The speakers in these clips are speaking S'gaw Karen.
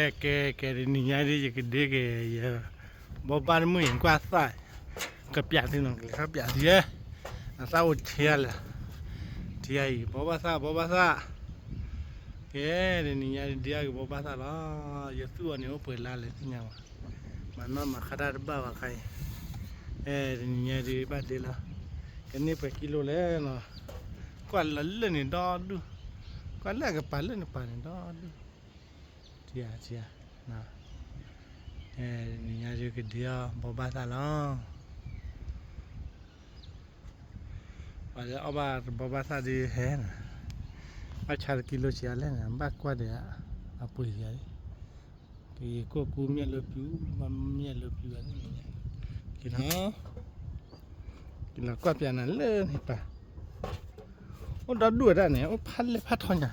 ကဲ ကဲ ကဲ တနံၤညါဒ် ယကဒ့က့ၤ ယဘိးဘၣ်တမုၣ်အံၤ ကွၢ်သၣ် ကပျးသုနီၤ ကလဲၤထီၣ်ပျးသုယဲ အသၣ်အိၣ်ထံဂၤလၢာ် ထံဂၤအံၤ ဘိးဘၣ်သၣ် ဘိးဘၣ်သၣ် ကဲ တနံၤညါဒ် ဒ့က့ၤဘိးဘၣ်သၣ်လီၤ ယသူၣ်အီၤန့ၣ် အိၣ်ပှဲၤလါလဲၣ်သ့ၣ်ညါဘၣ် မၤနီၣ်မၤဃါတၢ်တဘၣ်ဘၣ်ခါအံၤ အဲ တနံၤညါဒ် ဘၣ်ဒ့လီၤ ကန့ၢ်ပှဲၤကံလိလဲၣ်နီၤ ကွၢ်လီၤလၢန့ၣ်ဒီဒူၣ် ကွၢ်လၢအကပၤလၢန့ၣ်ပၤန့ၣ်ဒီဒူၣ် ထံဂၤ ထံဂၤ အဲ တနံၤညါဒ်ကဒ့အီၣ်ဘိးဘၣ်သၣ်လီၤ ပှၤလၢအီၣ်ဘၣ်တဘိးဘၣ်သၣ်ဒ်ဟဲနီၤ ဘၣ်ဆါတကံလိဆံးအါလဲၣ်န့ၣ် ဘၣ်ကွၢ်ဒီး အပှ့ၤယၤ ကယကိၢ်ကူမ့ၢ်လၢပျူၤ မ့ၢ်လၢပျူၤဘၣ်န့ၣ် က့ၤနီၤ က့ၤလီၤကွၢ်ပျးနၤလၢန့ၣ်ပၤ အိၣ်ဒီဒူၣ်ဝဲဒၣ်န့ၣ် အိၣ်ဖးလဲၢ်ဖးထီညါ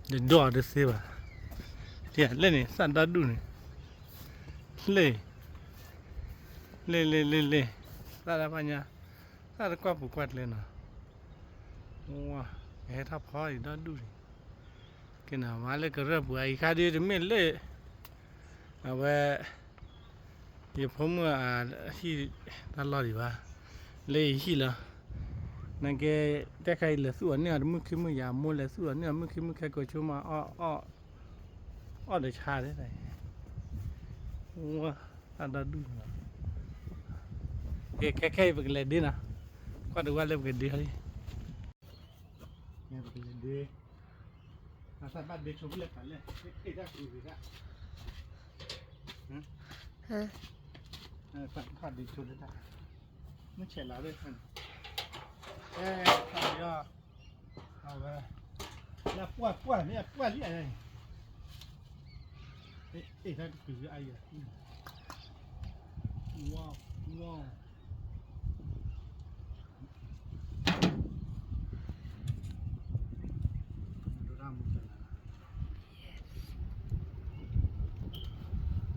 တဒိၣ်အီၤတသ့ဘၣ် လၢန့ၣ် သၣ်ဒီဒူၣ်န့ၣ် လၢ လ့ လ့ လ့ လ့ သၣ်တဖၣ်ညါ သၣ်တကွၢ်ပူၤကွၢ်ကျဲနီၤ ဝါ ကဟဲထီၣ်ဖီအံၤဒီဒူၣ်န့ၣ် က့ၤနၤမၤလၢကရၢၢ်ပူၤအံၤခါဒ်တမ့ၢ်လၢ အဝဲ ယဖိမုၣ်အဟံၣ်တၢ်လီၢ်ဒံးဘၣ် လၢယဟံၣ်လီၤ နကဲ တဲခါအံၤလဲၤသူၣ်အီၤန့ၢ်အီၤတမုၢ်ခံမုၢ်ယၤ အမိၢ်လဲၤသူၣ်အီၤန့ၢ်အီၤမုၢ်ခံမုၢ်ခဲကိာ်ဆိမး အီၣ် အီၣ် အီၣ်ဒီးဆါဒၣ် ဝါ တၢ်ဒီဒူၣ်န့ၣ်လီၤ ကဲ ခဲခဲအံၤပကလဲၤဒ့နီၤ ကွၢ်တဝၢ်လၢပကဒ့ ပကလဲၤဒ့ အသးဘၣ်ဒ့ဆိဖဲလဲၣ်တၢ်လဲၣ် ဟ့ၣ်တၢ်ကူဂ့ၤဒၣ် ဘၣ်ဒ့ဆိလၢတၢ် မုၢ်ဆဲးလီၤရ့ၣ်ခါန့ၣ် အဲ ခါန့ၣ်ဒီး အဝဲ လၢပှၢ်ပှၢ်န့ၣ် အပှၢ်လံအံၤ အဲ တၢ်တကူဂ့ၤအံၤ ဝါ ဝါ အံၤ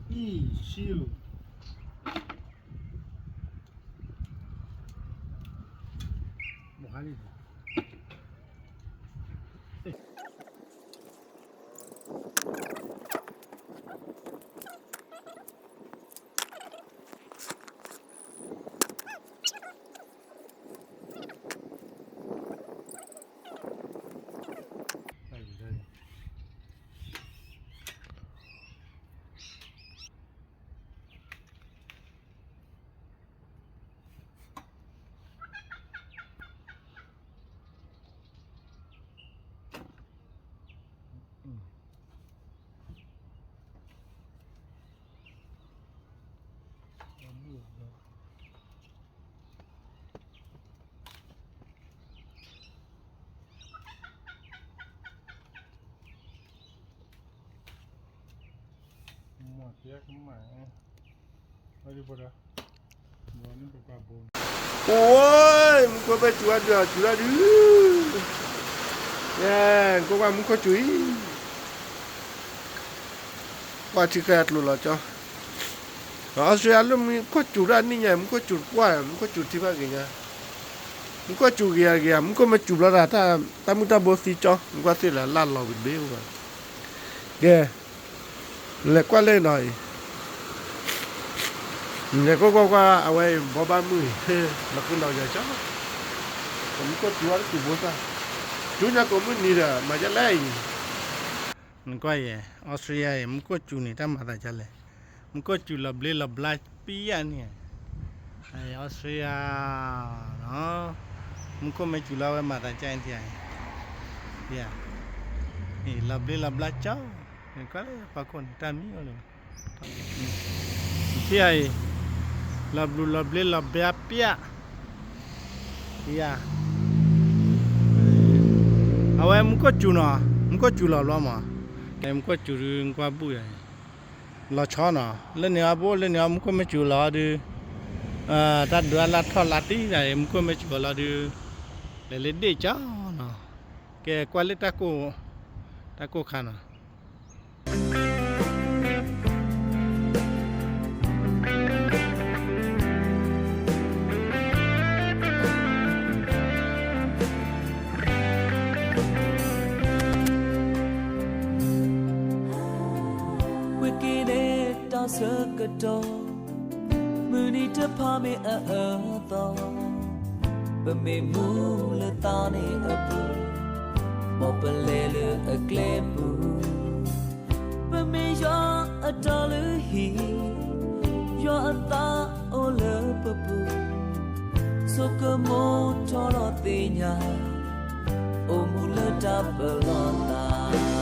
ဆံလူ မဟါလံ မ့ၢ်ကဲကမၣ် အိၣ် မူခိၣ်ဘဲစူၤအဒုးအစူၤဒၣ်ဒုး, ကွၢ်ကွၢ်မူခိၣ်စူၤအံၤ, ကွၢ်ထံခဲအကျိၤလီၤကၠီ, အီစထြ့လယါလၢမူခိၣ်စူၤဒၣ်နံၣ်ညါ မူခိၣ်စူၤတပှၢ် မူခိၣ်စူၤထံဘၣ်ဂ့ၤညါ, မူခိၣ်စူၤဂ့ၤဂ့ၤ မူခိၣ်မ့ၢ်စူၤဘျီတၢ် တၢ်မုၢ်တၢ်ဘိသံကၠီ, ကွၢ်သ့ၣ်လၢလၢ်လီၤဝံၤတဘ့ၣ်အိၣ်ဘၣ်, ကဲ လဲၤကွၢ်လၢနီၤအံၤ, လဲၤကွၢ်ကွၢ်ကွၢ် အဝဲအံၤ ဘိးဘၣ်မုၢ်အံၤ, လီၤက့ၤလီၤယၤကၠီ, မူခိၣ်စူၤဝဲတစူၤဘိသၣ်, စူၤညါကိးမုၢ်နံၤဒီး မၤဒ်လဲၣ်အံၤ, နကွၢ်ယဲၢ် အီစထြ့လယါအံၤ မူခိၣ်စူၤန့ၣ် တၢ်မၤသးဒ်လဲၣ်, မူခိၣ်စူၤလီၤဘျ့လီၤဘျါပျၢ်န့ၣ်, အီစထြ့လယါ မူခိၣ်မ့ၢ်စူၤလီၤဝဲမၤသးဒ်အံၤ, လီၤဘျ့လီၤဘျါကၠီ, နကွၢ်လၢပှၤခိၣ်န့ၣ် တၢ်မံအိၣ်လၢၤ, ထံၣ်အံၤ, လီၤဘျူလီၤဘျ့လီၤဘျါပျၢ်, ယၤ, အဝဲမူခိၣ်စူၤနီၤ, မူခိၣ်စူၤလီၤဘျီမး, ကဲမူခိၣ်စူၤဒုးကွၢ်ဘူၣ်ယၤ, လီၤဆီနီၤ, လၢန့ၣ်အဘိ လၢန့ၣ်အမူခိၣ်မ့ၢ်စူၤလီၤဒုး, တၢ်ဒုးအလၢထီၣ်လါတံၢ်ဒၣ်အံၤ မူခိၣ်မ့ၢ်စူၤလီၤဒုး, လဲၤလၢဒ့ၣ်ကၠီနီၤ, ကဲကွၢ်လၢတၢ်ကိၢ်, တၢ်ကိၢ်ခါနီၤ. ဆၢကတီၢ်, မုၢ်နံၤတဖၣ်မ့ၢ်အအၢအသီ, ပမ့ၢ်မူလၢသးန့ၣ်အပူၤ, မ်ပလဲၤလၢအကျဲပူၤ, ပမ့ၢ်ယွၤအတီၤလၢဟံၣ်, ယွၤအသးအိၣ်လၢပပူၤ, ဆိကမိၣ်ထီၣ်ဒီးသ့ၣ်ညါ, အိၣ်မူလၢတၢ်ပလီၢ်သး